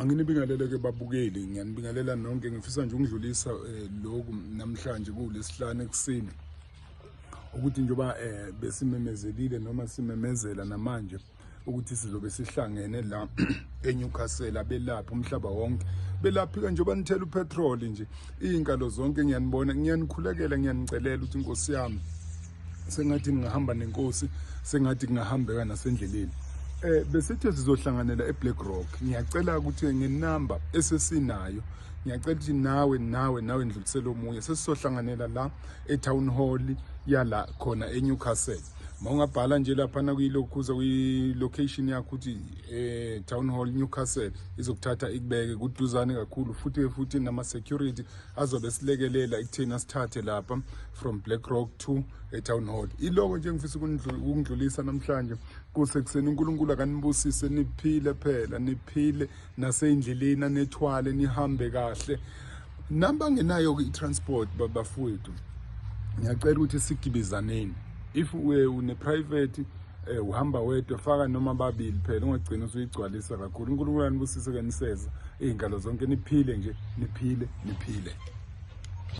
Anginibingelele ke babukeli, ngiyanibingelela nonke. Ngifisa nje ukudlulisa lokhu namhlanje kulesihlanu ekuseni ukuthi njengoba besimemezelile noma simemezela namanje ukuthi sizobe sihlangene la eNewcastle, abelaphi umhlaba wonke, belaphi-ke njengoba nithela upetroli nje iy'nkalo zonke. Ngiyanibona, ngiyanikhulekela, ngiyanicelela ukuthi inkosi yami sengathi ngingahamba nenkosi, sengathi kungahambeka nasendleleni. Besithe sizohlanganela eBlack Rock. Ngiyacela ukuthi ngenamba esesinayo, ngiyacela ukuthi nawe nawe nawe ndlulisele omunye, sesizohlanganela la eTown Hall yala khona eNewcastle. Mawungabhala nje laphana kuyilokhuza kwi-location yakho ukuthi Town Hall Newcastle, izokuthatha ikubeke kuduzane kakhulu, futhi nama-security azobe silekelela ekutheni asithathe lapha from Black Rock to eTown Hall. Iloko nje ngifisa ukundlulisa namhlanje kusekuseni. UNkulunkulu akanibusise, niphile phela, niphile naseyindleleni, anethwale nihambe kahle. Namba ngenayo i-transport bafowethu, ngiyacela ukuthi sigibizaneni. If une private, uhamba wedwa, faka noma babili phela, ungagcina usuyigcwalisa kakhulu. UNkulunkulu anibusise ke, niseza iy'nkalo zonke, niphile nje, niphile, niphile.